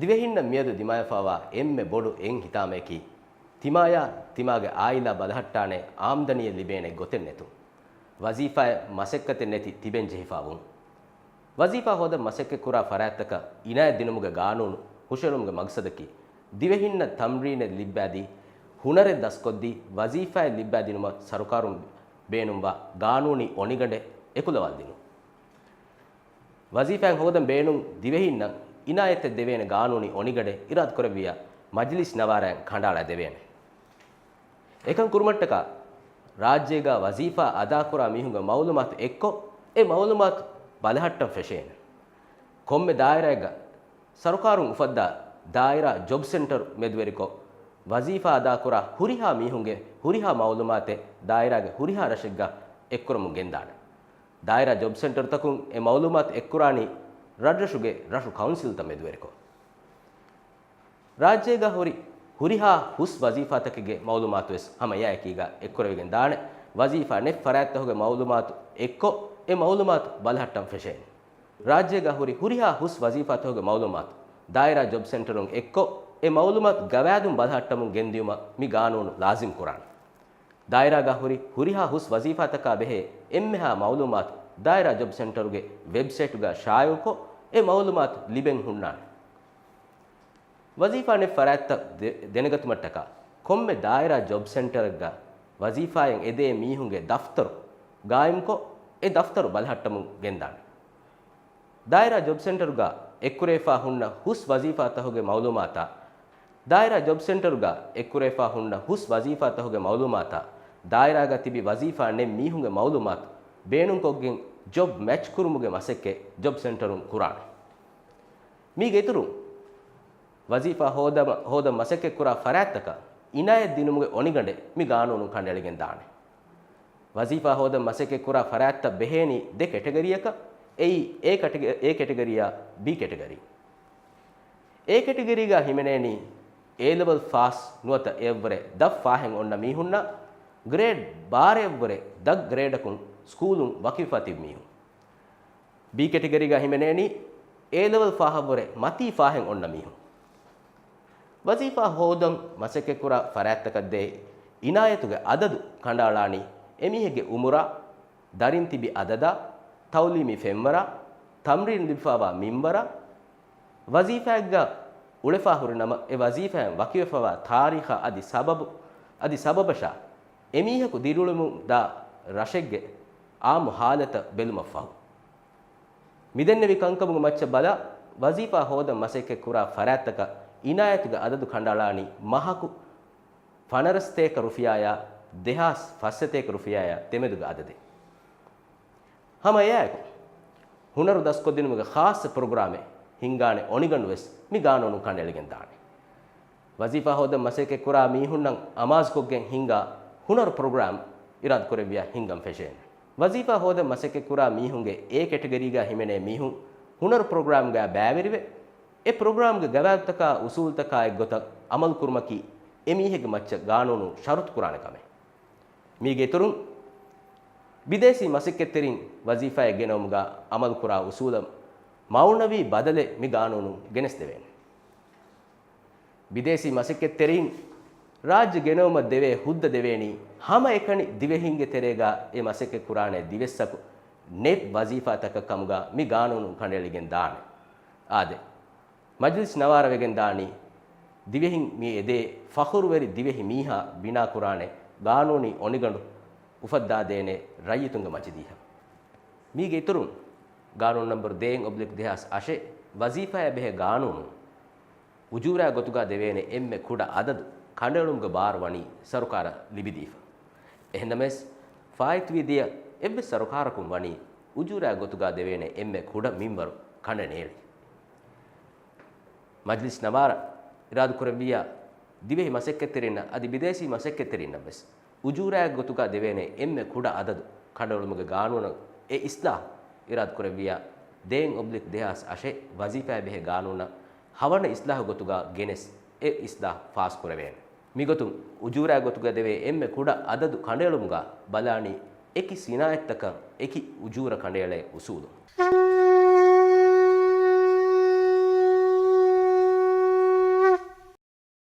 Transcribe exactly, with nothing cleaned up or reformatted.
ދިވެހިންނަށް މިއަދު ދިމާވެފާވާ އެންމެ ބޮޑު އެއް ހިތާމަޔަކީ، ތިމާޔާ ތިމާގެ އާއިލާ ބަލަހައްޓާނެ އާމްދަނީއެއް ލިބޭނެ ގޮތެއް ނެތުން. ވަޒީފާއެއް މަސައްކަތެއް ނެތި ތިބެން ޖެހިފާވުން. ވަޒީފާ ހޯދަން މަސައްކަތްކުރާ ފަރާތްތަކަށް އިނާޔަތް ދިނުމުގެ ގާނޫނު ހުށައެޅުމުގެ މަގްސަދަކީ، ދިވެހިންނަށް ތަމްރީނެއް ލިއްބާދީ، ހުނަރެއް ދަސްކޮށްދީ، ވަޒީފާއެއް ލިއްބާދިނުމަށް ސަރުކާރުން ބޭނުންވާ ގާނޫނީ އޮނިގަނޑެއް އެކުލަވާލަދިނުން. ވަޒީފާއެއް ހޯދަން ބޭނުން ދިވެހިންނަށް އިނާޔަތެއް ދެވޭނެ ގާނޫނީ އޮނިގަނޑެއް އިރާދަކުރެއްވިއްޔާ، މަޖިލިސް ނަވާރައިން ކަނޑައަޅާ ދެވޭނެ. އެކަން ކުރުމަށްޓަކާ، ރާއްޖޭގަ ވަޒީފާ އަދާކުރާ މީހުންގެ މައުލޫމާތު އެއްކޮށް، އެ މައުލޫމާތު ބަލަހައްޓަން ފެށޭނެ. ކޮންމެ ދާއިރާއެއްގަ ސަރުކާރުން އުފައްދާ ދާއިރާ ޖޮބް ސެންޓަރު މެދުވެރިކޮށް، ވަޒީފާ އަދާކުރާ ހުރިހާ މީހުންގެ ހުރިހާ މައުލޫމާތެއް ދާއިރާގެ ހުރިހާ ރަށެއްގަ އެއްކުރަމުން ގެންދާނެ. ދާއިރާ ޖޮބް ސެންޓަރުތަކުން އެ މައުލޫމާތު އެއްކުރާނީ ރަށްރަށުގެ ރަށު ކައުންސިލްތައް މެދުވެރިކޮށް. ރާއްޖޭގަ ހުރި ހުރިހާ ހުސް ވަޒީފާތަކެއްގެ މައުލޫމާތުވެސް ހަމަ އެއާއެކީގަ އެއްކުރެވިގެން ދާނެ. ވަޒީފާ ނެތް ފަރާތްތަކުގެ މައުލޫމާތު އެއްކޮށް، އެ މައުލޫމާތު ބަލަހައްޓަން ފެށޭނެ. ރާއްޖޭގަ ހުރި ހުރިހާ ހުސް ވަޒީފާތަކުގެ މައުލޫމާތު ދާއިރާ ޖޮބް ސެންޓަރުން އެއްކޮށް، އެ މައުލޫމާތު ގަވާއިދުން ބަލަހައްޓަމުން ގެންދިޔުމަށް މި ގާނޫނު ލާޒިމް ކުރާނެ. ދާއިރާގަ ހުރި ހުރިހާ ހުސް ވަޒީފާތަކާ ބެހޭ އެންމެހާ މައުލޫމާތު ދާއިރާ ޖޮބް ސެންޓަރުގެ ވެބްސައިޓުގަ ޝާއިޢުކޮށް، އެ މައުލޫމާތު ލިބެން ހުންނާނެ. ވަޒީފާ ނެތް ފަރާތްތައް ދެ-، ދެނެގަތުމަށްޓަކާ، ކޮންމެ ދާއިރާ ޖޮބް ސެންޓަރެއްގަ ވަޒީފާއިން އެދޭ މީހުންގެ ދަފްތަރު ގާއިމްކޮށް، އެ ދަފްތަރު ބަލަހައްޓަމުން ގެންދާނެ. ދާއިރާ ޖޮބް ސެންޓަރުގަ އެއްކުރެވިފާ ހުންނަ ހުސް ވަޒީފާތަކުގެ މައުލޫމާތާ، ދާއިރާ ޖޮބް ސެންޓަރުގަ އެއްކުރެވިފާ ހުންނަ ހުސް ވަޒީފާތަކުގެ މައުލޫމާތާ، ދާއިރާގަ ތިބި ވަޒީފާ ނެތް މީހުންގެ މައުލޫމާތު ބޭނުންކޮށްގެން ޖޮބް މެޗް ކުރުމުގެ މަސައްކަތް ޖޮބް ސެންޓަރުން ކުރާނެ. މީގެ އިތުރުން، ވަޒީފާ ހޯދަމަ-، ހޯދަން މަސައްކަތްކުރާ ފަރާތްތަކަށް އިނާޔަތް ދިނުމުގެ އޮނިގަނޑެއް މި ގާނޫނުން ކަނޑައެޅިގެން ދާނެ. ވަޒީފާ ހޯދަން މަސައްކަތްކުރާ ފަރާތްތައް ބެހޭނީ ދެ ކެޓަގަރީއަކަށް، އެއީ އޭ ކެޓަގަ-، އޭ ކެޓަގަރީއާ ބީ ކެޓަގަރީ. އޭ ކެޓަގަރީގަ ހިމެނޭނީ އޭ ލެވެލް ފާސް ނުވަތަ އެއަށްވުރެ ދަށް ފާހެއް އޮންނަ މީހުންނާ، ގްރޭޑް ބާރައަށްވުރެ ދަށް ގްރޭޑަކުން ސްކޫލުން ވަކިވެފަ ތިބި މީހުން. ބީ ކެޓަގަރީގަ ހިމެނޭނީ އޭ ލެވެލް ފާހަށްވުރެ މަތީ ފާހެއް އޮންނަ މީހުން. ވަޒީފާ ހޯދަން މަސައްކަތްކުރާ ފަރާތްތަކަށްދޭ އިނާޔަތުގެ އަދަދު ކަނޑައަޅާނީ އެމީހެއްގެ އުމުރާ، ދަރިން ތިބި އަދަދާ، ތައުލީމީ ފެންވަރާ، ތަމްރީން ލިބިފާވާ މިންވަރާ، ވަޒީފާއެއްގަ އުޅެފާ ހުރި ނަމަ، އެ ވަޒީފާއިން ވަކިވެފާވާ ތާރީޚާ އަދި ސަބަބު، އަދި ސަބަބަށާ، އެމީހަކު ދިރިއުޅެމުން ދާ ރަށެއްގެ އާއްމު ހާލަތަށް ބެލުމަށްފަހު. މިދެންނެވި ކަންކަމުގެ މައްޗަށް ބަލާ، ވަޒީފާ ހޯދަން މަސައްކަތް ކުރާ ފަރާތްތަކަށް އިނާޔަތުގެ އަދަދު ކަނޑައަޅާނީ މަހަކު ފަނަރަ ސަތޭކަ ރުފިޔާޔާ ދެހާސް ފަސް ސަތޭކަ ރުފިޔާޔާ ދެމެދުގެ އަދަދެއް. ހަމަ އެއާއެކު، ހުނަރު ދަސްކޮށްދިނުމުގެ ޚާއްޞަ ޕްރޮގްރާމެއް ހިންގާނެ އޮނިގަނޑުވެސް މި ގާނޫނުން ކަނޑައެޅިގެން ދާނެ. ވަޒީފާ ހޯދަން މަސައްކަތް ކުރާ މީހުންނަށް އަމާޒުކޮށްގެން ހިންގާ ހުނަރު ޕްރޮގްރާމް އިރާދަކުރެއްވިޔާ ހިންގަން ފެށޭނެ. ވަޒީފާ ހޯދަން މަސައްކަތް ކުރާ މީހުންގެ އޭ ކެޓަގަރީގަ ހިމެނޭ މީހުން ހުނަރު ޕްރޮގްރާމްގަ ބައިވެރިވެ، އެ ޕްރޮގްރާމްގެ ގަވާއިދުތަކާ އުސޫލުތަކާ އެއްގޮތަށް އަމަލު ކުރުމަކީ އެމީހެއްގެ މައްޗަށް ގާނޫނުން ޝަރުތު ކުރާނެ ކަމެއް. މީގެ އިތުރުން، ބިދޭސީ މަސައްކަތްތެރިން ވަޒީފާއަށް ގެނައުމުގަ އަމަލުކުރާ އުސޫލަށް މައުނަވީ ބަދަލެއް މި ގާނޫނުން ގެނެސްދެވޭނެ. ބިދޭސީ މަސައްކަތްތެރިން ރާއްޖެ ގެނައުމަށް ދެވޭ ހުއްދަ ދެވޭނީ ހަމައެކަނި ދިވެހިންގެ ތެރޭގަ އެ މަސައްކަތް ކުރާނެ ދިވެއްސަކު ނެތް ވަޒީފާތަކަށް ކަމުގަ މި ގާނޫނުން ކަނޑައެޅިގެން ދާނެ. އާދެ، މަޖިލިސް ނަވާރަވެގެން ދާނީ، ދިވެހިން މި އެދޭ ފަޚުރުވެރި ދިވެހި މީހާ ބިނާކުރާނެ ގާނޫނީ އޮނިގަނޑު އުފައްދާދޭނެ ރައްޔިތުންގެ މަޖިލީހަށް. މީގެ އިތުރުން، ގާނޫނު ނަންބަރު ދޭއް އޮބްލިކް ދެހާސް އަށެއް ވަޒީފާއާ ބެހޭ ގާނޫނުން އުޖޫރާ ގޮތުގަ ދެވޭނެ އެންމެ ކުޑަ އަދަދު ކަނޑައެޅުމުގެ ބާރު ވަނީ ސަރުކާރަށް ލިބިދީފަ. އެހެންނަމަވެސް، ފާއިތުވި ދިޔަ އެއްވެސް ސަރުކާރަކުން ވަނީ އުޖޫރާ ގޮތުގަ ދެވޭނެ އެންމެ ކުޑަ މިންވަރު ކަނޑަނޭޅި. މަޖިލިސް ނަވާރަ އިރާދަކުރެއްވިއްޔާ، ދިވެހި މަސައްކަތްތެރިންނަށް އަދި ބިދޭސީ މަސައްކަތްތެރިންނަށް ވެސް އުޖޫރާއެއް ގޮތުގަ ދެވޭނެ އެންމެ ކުޑަ އަދަދު ކަނޑައެޅުމުގެ ގާނޫނަށް އެ އިސްލާހު އިރާދަކުރެއްވިއްޔާ، ދޭއް އޮބްލިކް ދެހާސް އަށެއް ވަޒީފާއާ ބެހޭ ގާނޫނަށް ހަވަނަ އިސްލާހު ގޮތުގަ ގެނެސް އެ އިސްލާހު ފާސްކުރެވޭނެ. މިގޮތުން އުޖޫރާ ގޮތުގަ ދެވޭ އެންމެ ކުޑަ އަދަދު ކަނޑައެޅުމުގަ ބަލާނީ އެކި ސިނާއަތްތަކަށް އެކި އުޖޫރަ ކަނޑައެޅޭ އުސޫލު.